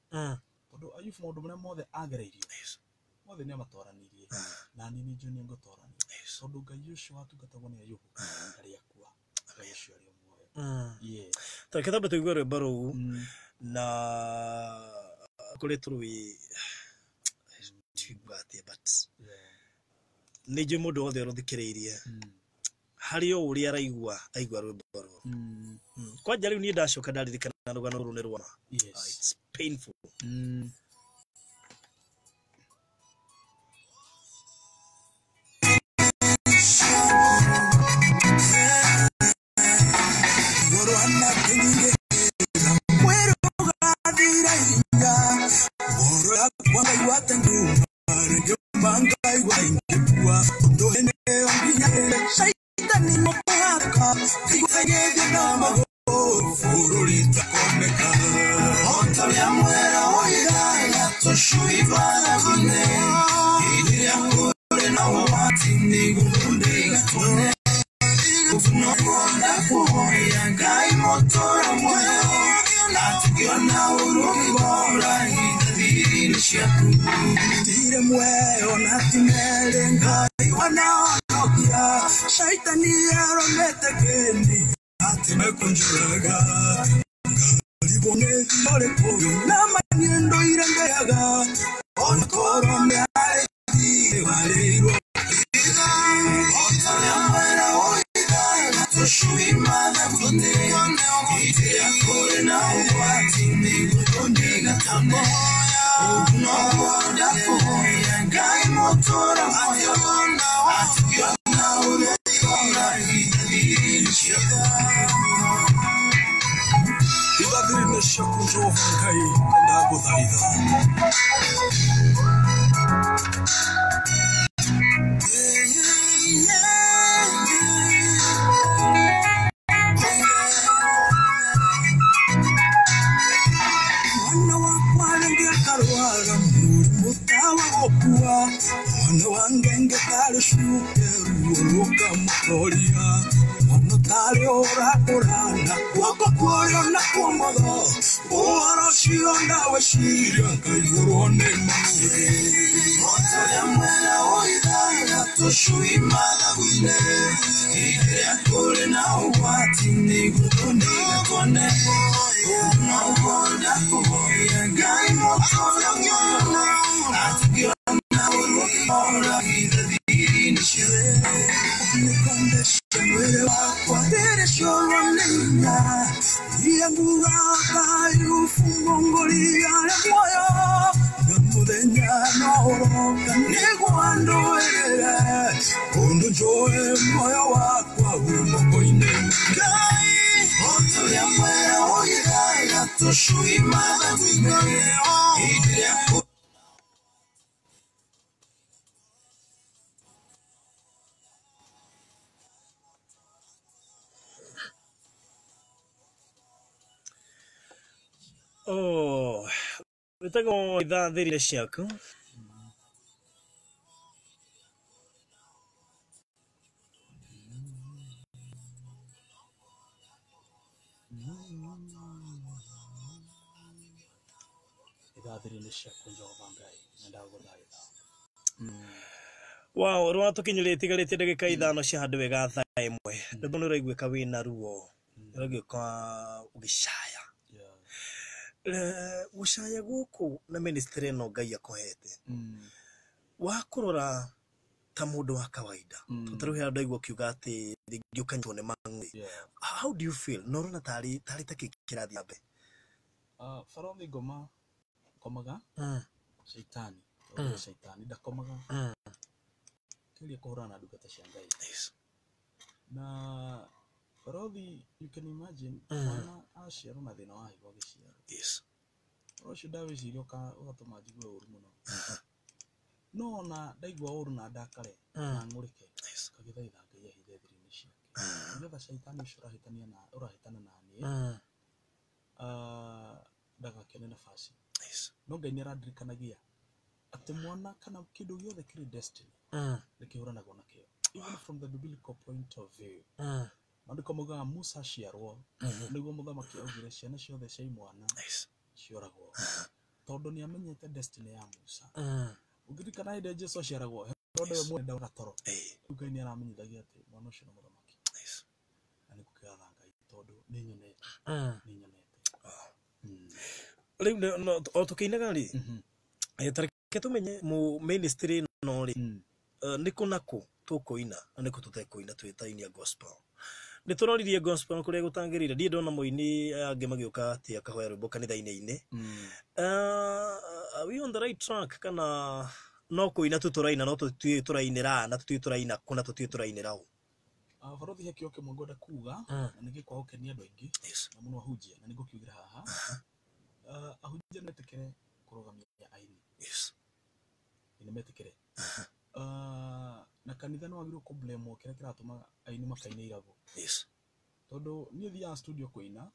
Tondũ Ayubu maũndũ marĩa mothe agereirio mothe nĩ amatoranirie na niĩ nĩ njũĩ nĩ ngũtorania tondũ Ngai ũcio watungatagwo nĩ Ayubu ndarĩ akua, Ngai ũcio arĩ o muoyo. Yeah. Tareke twambe tũigue rwĩmbo rũu na kũrĩ tũrũĩ tiguga atĩa but nĩ njũĩ mũndũ wothe ũrũthikĩrĩirie harĩ o ũrĩa araigua aigua rwĩmbo rũrũ. Kwanja rĩu niĩ ndacoka ndaririkana rũgano rũrũ nĩ rwa ma. It's painful. Oh, wĩtagwo ithaa thĩrire ciaku. Ithaa thĩrĩ-inĩ ciaku Jehova Ngai na ndagũthaitha. Wow, rwa tũkinyĩrĩte itigarĩte ndagĩka 5 cia handũ wega thaa 1. Rwĩmbo nĩ ũraiguĩka wĩna ruo, ũraiguĩka ũgĩcaya. Gũcaya gũkũ na ministry ĩno Ngai akũhete wa kũrora ta mũndũ wa kawaida tondũ tarĩu he andũ aigua ũkiuga atĩ rĩngĩ ũkanyitwo nĩ mang'ũrĩ. How do you feel? Na ũrona tarĩ ta kĩ kĩrathiĩ na mbere? Barothi ngoma komaga shaitani shaitani ndakomaga kĩgeria kũhũrana na ndungata cia Ngai. Na barothi you can imagine mwana aciarwo na thĩna wa higo agĩciarwo. Ũhoro ũcio ndawĩciria ũgatũma njigue ũru mũno. No ona ndaigua ũru na ndakare na ng'ũrĩke ngagĩthaitha Ngai ahithe thiri-inĩ ciake nĩgetha shaitani ũcio ũrahĩtana na niĩ ndagakĩone nafasi. No Ngai nĩ arandirikanagia atĩ mwana kana kĩndũ gĩothe kĩrĩ destiny nĩ kĩhũranagwo nakĩo even from the biblical point of view. Maandĩko maugaga Musa aciarwo nĩguo mũthamaki augire ciana ciothe cia imwana cioragwo, tondũ nĩ amenyete destiny ya Musa. Ũngĩririkana hĩndĩ ĩrĩa Jesu aciaragwo, Herode we mwene ndauga toro. Rĩu Ngai nĩ aramenyithagia atĩ mwana ũcio nĩ mũthamaki. Na nĩ gũkĩgatha Ngai tondũ nĩ nyonete, nĩ nyonete. Rĩu o tũkĩinaga rĩ, tareke tũmenye mu ministry ĩno rĩ, nĩ kũ na kũ tũkũina na nĩ kũ tũtekũina twĩ ta aini a gospel. Nĩ tũroririe gospel kũrĩa gũtangĩrĩire, ndirĩ ndona mũini angĩ magĩũka atĩ akahoya rwĩmbo kanitha-inĩ. Are we on the right track kana no kũina tu tũraina no tũtiũĩ tũrainĩra na tũtiũĩ tũraina kũ na tũtiũĩ tũrainĩra ũ? Barothi he kĩo kĩmwe ngwenda kuga na nĩ gĩkwaga gũkenia andũ aingĩ na mũno ahunjia, na nĩ ngũkiugĩra haha. Ahunjia nĩ metĩkĩre kũrũgamia aini. Nĩ metĩkĩre. Na kanitha nĩ wagĩrĩirwo kũ-blame kĩrĩa kĩratũma aini makaine irabu. Tondũ niĩ thiaga studio kũina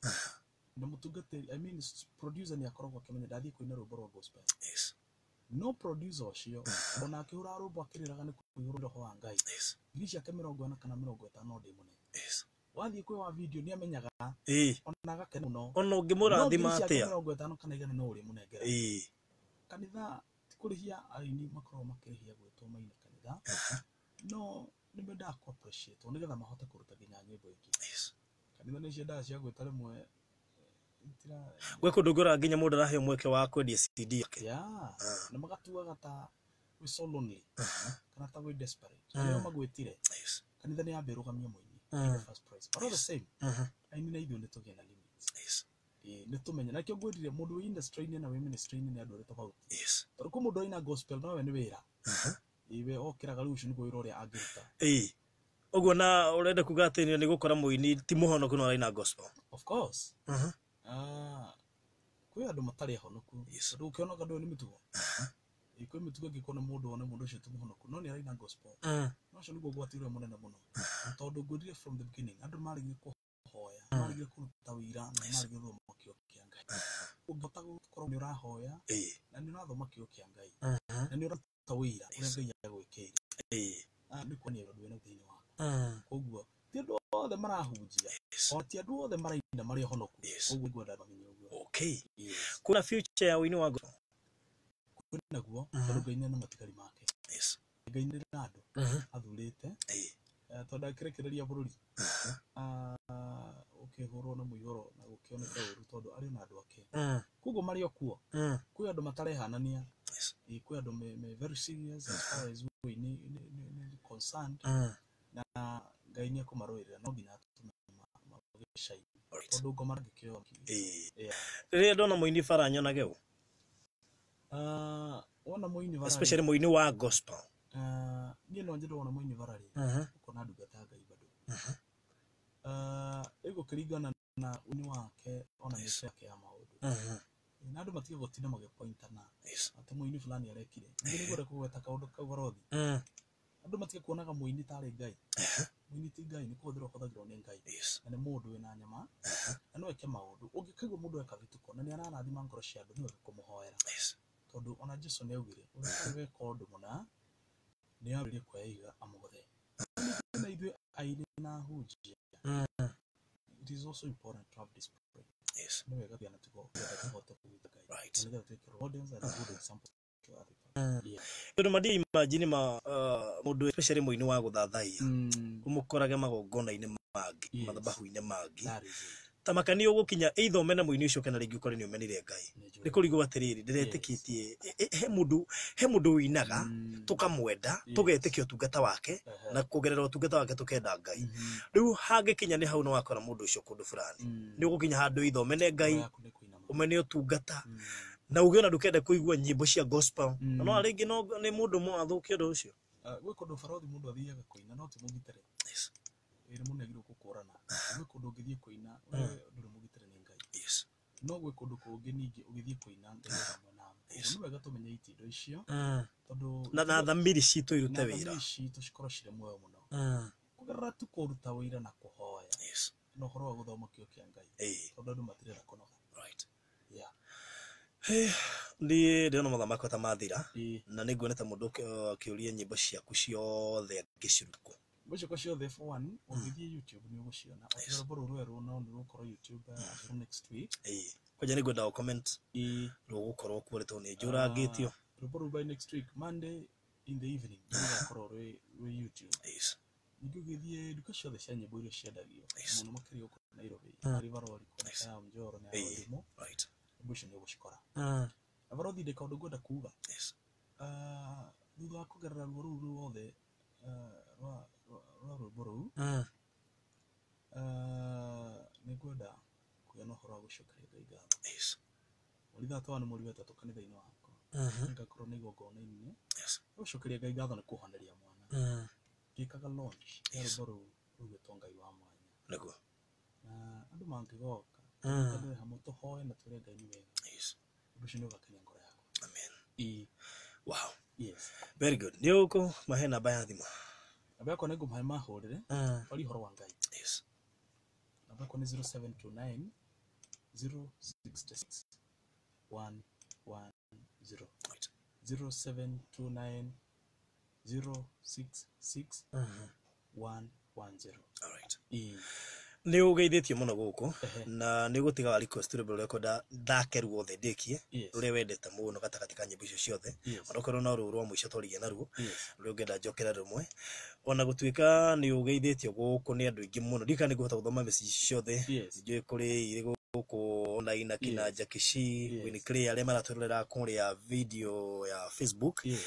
na mũtungatĩri, I mean producer nĩ akoragwo akĩmenya ndathiĩ kũina rwĩmbo rwa gospel. No producer ũcio ona akĩhũra rwĩmbo akĩrĩraga nĩ kũihũrwo roho wa Ngai. Ngiri ciake 40 kana 50 ndĩmũne. Wathiĩ kwĩ wa video nĩ amenyaga ona agakena mũno. Ona ũngĩmũrathima atĩa? 50 kana 100 no ũrĩmũnengera. Kanitha ti kũrĩhia aini makoragwo makĩrĩhia gwĩtwo maine kanitha. No nĩ mendaga kũ appreciate nĩgetha mahote kũruta nginya nyĩmbo ingĩ. Kanitha nĩ ciendaga cia gwĩta rĩmwe. Gwĩ kũndũ ngũraga nginya mũndũ araheo mweke wa kwendia CD yake. Na magatuaga ta wĩ so lonely kana ta wĩ desperate. Nĩo magwĩtire. Kanitha nĩ yambe ĩrũgamie mũini in the first place. But all the same, aini na ithuĩ nĩ tũgĩe na limits. Nĩ tũmenye. Na nĩkĩo ngwĩrire mũndũ wĩ industry-inĩ na wĩ ministry-inĩ nĩ andũ arĩa tofauti. Tondũ kwĩ mũndũ aina gospel nowe nĩ wĩra. We okĩraga rũciũ nĩguo wĩra ũrĩa angĩruta. Ũguo na ũrenda kuga atĩ nĩ gũkora mũini ti mũhonoku no araina gospel. Of course. Kwĩ andũ matarĩ ahonoku. Tondũ ũkĩonaga andũ nĩ mĩtugo. Kwĩ mĩtugo ĩngĩkorwo nĩ mũndũ wone mũndũ ũcio ti mũhonoku no nĩ araina gospel. No ũcio nĩguo ũgwati ũrĩa mũnene mũno. Tondũ ngwĩrire from the beginning andũ maregire kũhoya, maregire kũruta wĩira na maregire gũthoma kiugo kĩa Ngai. Ũngĩhota gũkorwo nĩ ũrahoya na nĩ ũrathoma kiugo kĩa Ngai na nĩ ũraruta wĩira ũrĩa Ngai agwĩkĩire. Nĩ kuonania ũndũ wĩna thĩinĩ waku. Koguo ti andũ othe marahunjia, o ti andũ othe maraina marĩ ahonoku. Koguo ngwenda mamenye ũguo. Okay. Kuna future ya ũini wa gospel? Kwĩ naguo, tondũ Ngai nĩ na matigari make. Ngai nĩ na andũ athurĩte. Tondũ akĩrekereria bũrũri ũkĩhũrwo na mũihũro na gũkĩoneka ũru tondũ arĩ na andũ ake. Koguo marĩ o kuo. Kwĩ andũ matarehanania. Kwĩ andũ me very serious as far as ũini nĩ concerned. Na Ngai nĩ ekũmarũĩrĩra no nginya atũme magĩcaine. Tondũ ngoma ndangĩkĩoya. Rĩrĩa ndona mũini bara nyonage ũ? Wona mũini bara. Especially mũini wa gospel. Niĩ no nyende wona mũini bara rĩ, ũkona ndungata ya Ngai bado. Ĩgũkĩringana na ũini wake ona mĩeke yake ya maũndũ. Na andũ matige gũtinda magĩpointana atĩ mũini fulani arekire. Ningĩ nĩngwenda kũgweta kaũndũ kau barothi. Andũ matige kuonaga mũini tarĩ Ngai. Mũini ti Ngai, nĩ kũhũthĩrwo ahũthagĩrwo nĩ Ngai. Na nĩ mũndũ wĩna nyama na no eke maũndũ. Ũngĩkaigua mũndũ eka bituko na nĩ ararathima ngoro cia andũ, nĩ wega kũmũhoera. Tondũ ona Jesu nĩ augire ũrĩa ũtarĩ weka ũndũ mũna nĩ ambĩrĩrie kuoya ihiga amũgũthe. Na ithuĩ aini na ahunjia, it is also important to have discipline. Nĩ wega kũgĩa na mĩtugo nĩgetha tũhote kũgitĩra Ngai. Na nĩgetha tuĩke role models and good examples to other people. Tondũ mandiĩ imagine ma mũndũ especially mũini wa gũthathaiya ũmũkorage magongona-inĩ mangĩ, mathabahu-inĩ mangĩ. Ta makani ũgũkinya either ũmene mũini ũcio kana rĩngĩ ũkore nĩ ũmenire Ngai. Nĩ kũrigwo atĩrĩrĩ, ndĩretĩkĩtie he mũndũ ũinaga tũkamwenda, tũgetĩkia ũtungata wake na kũgerera ũtungata wake tũkenda Ngai. Rĩu hangĩkinya nĩ hau nĩ wakora mũndũ ũcio kũndũ fulani. Nĩ ũgũkinya handũ either ũmene Ngai, ũmene ũtungata, na uge ona ndũkende kũigua nyĩmbo cia gospel. Na no rĩngĩ no nĩ mũndũ mwathũkia ũndũ ũcio. Gwĩ kũndũ barothi mũndũ athiaga kũina no ti mũgitĩre. Ĩrĩ mũndũ agĩrĩirwo gũkũrana. Gwĩ kũndũ ũngĩthiĩ kũina we ndũrĩ mũgitĩre nĩ Ngai. No gwĩ kũndũ kũngĩ ningĩ ũgĩthiĩ kũina Ngai wĩ hamwe nawe. Nĩ wega tũmenye itindo icio tondũ na thamiri citũ irute wĩra. Na thamiri citũ cikorwo cirĩ muoyo mũno. Kũgerera tu kũruta wĩra na kũhoya. Na ũhoro wa gũthoma kiugo kĩa Ngai. Tondũ andũ matirenda kũnoga. Niĩ ndĩrona mathaa makwa ta mathira na nĩ nguona ta mũndũ akĩũria nyĩmbo ciaku ciothe angĩciruta kũ. Nyĩmbo ciakwa ciothe for one ũngĩthiĩ YouTube nĩ ũgũciona. Yes. Rwĩmbo rũu rwerũ no nĩ rũgũkorwo YouTube from next week. Ĩĩ. Kwanja nĩ ngwenda comment Ĩĩ. rũgũkorwo kuo rĩ tondũ nĩ njũrangĩtio. Rwĩmbo rũu by next week Monday in the evening nĩ rũgakorwo rwĩ YouTube. Yes. Ningĩ ũgĩthiĩ nduka ciothe cia nyĩmbo iria ciendagio Yes. mũno makĩria gũkũ Nairobi, River Road, Yes. ya Njoro na Ĩĩ. Wairimu, Right. nyĩmbo icio nĩ ũgũcikora. Na barothi ndĩ kaũndũ ngwenda kuga. Yes. Thutha wa kũgerera ruo rũu ruothe rwa rwĩmbo rũu, nĩ ngwenda kũgĩa na ũhoro wa gũcokeria Ngai ngatho. Yes. Mweri 3 nĩ mweri wa 3 kanitha-inĩ wakwa, ngakorwo na igongona inene Yes. gũcokeria Ngai ngatho nĩ kũhoneria mwana. Ngĩkaga launch ya Yes. rwĩmbo rũu rũgwĩtwo Ngai wa Mwanya, Nĩguo. na andũ mangĩgoka tũnyitanĩre hamwe tũhoe na twĩre Ngai nĩ wega, Yes. ũndũ ũcio nĩ ũgakenia ngoro yakwa. Amen. Ĩĩ. Wow. Yes. Very good. Nĩ ũkũmahe namba ya thimũ. Namba yakwa nĩ ngũmahe mahũrĩre twarie ũhoro wa Ngai. Yes. Namba yakwa nĩ 0729 066 110. Right. 0729 066 110. All right. Ĩĩ. Nĩ ũgeithĩtio mũno gũkũ Ehe. na nĩ ũgũtiga wa request rwĩmbo rũrĩa ũkwenda thake ruothe ndĩkie, Yes. rũrĩa wendete mũno gatagatĩ ka nyĩmbo icio ciothe, Yes. onokorwo no rũu rwa mũico twaririe naruo, Yes. rũrĩa ũngĩenda njokere rũmwe. Ona gũtuĩka nĩ ũgeithĩtio gũkũ nĩ andũ aingĩ mũno, ndiũĩ kana nĩ ngũhota gũthoma message ciothe. Yes. Njũĩ kũrĩ irĩ gũkũ online akina Yes. Jackie Yes. Winnie Clay arĩa maratwĩrorera kũrĩa video ya Facebook. Yes.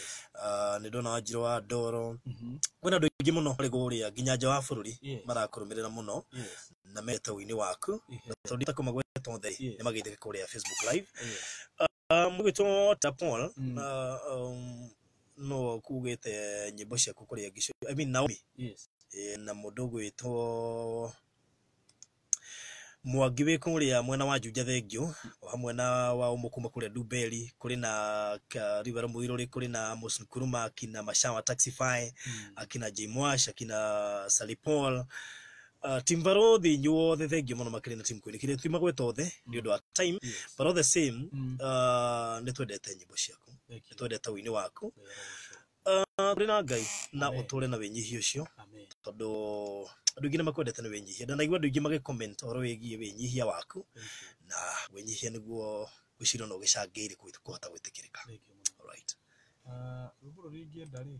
Nĩ ndona Wanjirũ wa Ndoro, Mhm. kwĩna andũ aingĩ mũno marĩ kũrĩa nginya nja wa bũrũri Yes. marakũrũmĩrĩra mũno Yes. na meta ũini waku, Ehe. na tondũ nditakũmagweta othe Yes. nĩ mageithĩka kũrĩa Facebook live. Yes. Mũgwĩtwo ta Paul Mm. na no kugĩte nyĩmbo ciaku kũrĩa ngico, I mean Naomi. Yes. Na mũndũ ũgwĩtwo Mwangi wĩ kũrĩa mwena wa Juja Thengio, o hamwe na wa ũmũ kuma kũrĩa Dumberi, kũrĩ na Rivero Mũirũrĩ, kũrĩ na Amos Nkuruma, akina Mashawa Taxify, akina J Mwash, akina Sally Paul, Tim Barothi, inyuothe thengio mũno makĩria na Tim Queen kĩrĩa tuimagweta othe nĩ ũndũ wa time. Yes. But all the same, Mm. nĩ twendete nyĩmbo ciaku, Thank nĩ you. twendete ũini waku. Ngai arogocwo. Kũrĩ na Ngai na Amen. ũtũre na wĩnyihia ũcio, Amen. tondũ andũ aingĩ nĩ makwendete nĩ wĩnyihia. Ndanaigua andũ aingĩ magĩ-comment ũhoro wĩgiĩ wĩnyihia waku, Thank you. na wĩnyihia nĩguo ngwĩciria no ũgĩcangĩire kũhota gwĩtĩkĩrĩka. Thank you mũno. Alright. Rwĩmbo rũrĩa ingĩenda rĩ,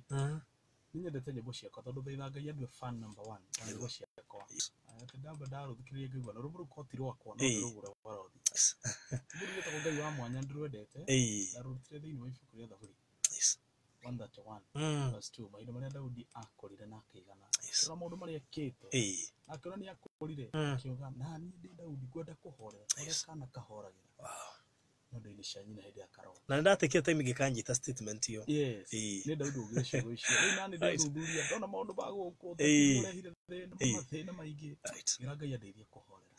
nĩ nyendete nyĩmbo ciakwa tondũ thaitha Ngai andue fan number one wa nyĩmbo ciakwa. Yes. Atĩ ndamba ndarũthikĩrĩria ngaigua na rwĩmbo rũu ko ti rwakwa no Ĩĩ. ndĩrũgũre barothi. Yes. Rwĩmbo rũu rwĩtagwo Ngai wa Mwanya ndĩrwendete. Ĩĩ. Ndarũrutire thĩinĩ wa ibuku rĩa Thaburi Yes. 131 verse 2, mahinda marĩa Daudi akũrire na akĩigana. Yes. Akĩrora maũndũ marĩa ekĩte. Ĩĩ. Na akĩona nĩ akũrire, akiuga na niĩ ndĩ Daudi ngwenda kũhorera ta ũrĩa Yes. kana kahoragĩra Wow. nyondo-inĩ cia nyina hĩndĩ ya karoho. Na nĩ ndatekia time ngĩkanyita statement ĩyo. Yes. Ĩĩ. Nĩ Daudi augire ciugo icio. Rĩu nani Right. ndethuthuria ndona maũndũ ma gũkũ Ĩĩ. ũrehire thĩna Ĩĩ. mathĩna maingĩ. Right. Ngĩra Ngai andeithie kũhorera.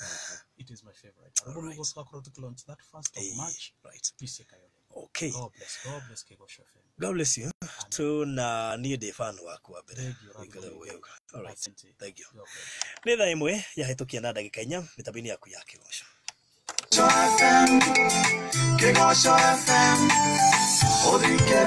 It is my favorite. Rwĩmbo rũu Alright. tũgakorwo tũkĩlaunch that 1st of Ĩĩ. March. Right. Peace Kayole. Okay. God bless. God bless Kĩgoco FM. God bless you. Tu na niĩ ndĩ fan waku wa mbere. Thank you. Wĩkare wega. All right. Asante. Thank you. God bless. Nĩ thaa 1 yahĩtũkia na ndagĩka 4 mĩtambo-inĩ yaku ya Kĩgoco. FM, Kĩgoco FM, ũthikĩrĩrie.